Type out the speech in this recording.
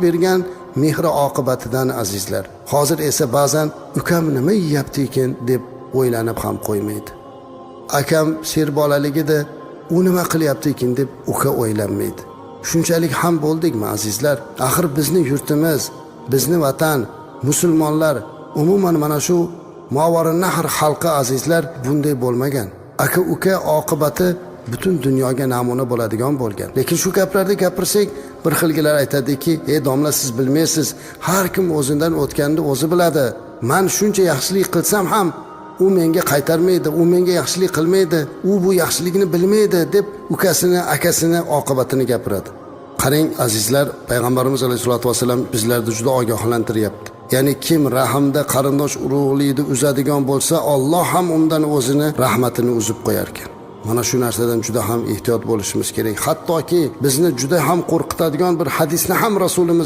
Bergan mehri oqibatidan, azizlar, hozir esa ba'zan ukam nima yeyapti ekan deb o'ylanib ham qo'ymaydi. Akam serbolaligida u nima qilyapti ekan deb uka o'ylanmaydi. Shunchalik ham bo'ldikmi, azizlar? Axir bizni yurtimiz, bizni vatan, musulmonlar, umuman mana shu Movarounnahr xalqi, azizlar, bunday bo'lmagan. Aka uka oqibati butun dunyoga namuna bo'ladigan bo'lgan. Lekin shu gaplarni gapirsak, bir xilgilar aytadiki: "Ey domla, siz bilmaysiz, har kim o'zidan o'tganini o'zi biladi. Man shuncha yaxshilik qilsam ham u menga qaytarmaydi, u menga yaxshilik qilmaydi, u bu yaxshilikni bilmaydi", deb ukasini, akasini oqibatini gapiradi. Qarang, azizlar, payg'ambarimiz alayhissalotu vassalam bizlarni juda ogohlantiryapti. Ya'ni kim rahmda qarindosh urug'likni uzadigan bo'lsa, Olloh ham undan o'zini rahmatini uzib qo'yarkan. Mana shu narsadan juda ham ehtiyot bo'lishimiz kerak. Hattoki bizni juda ham qo'rqitadigan bir hadisni ham rasulimiz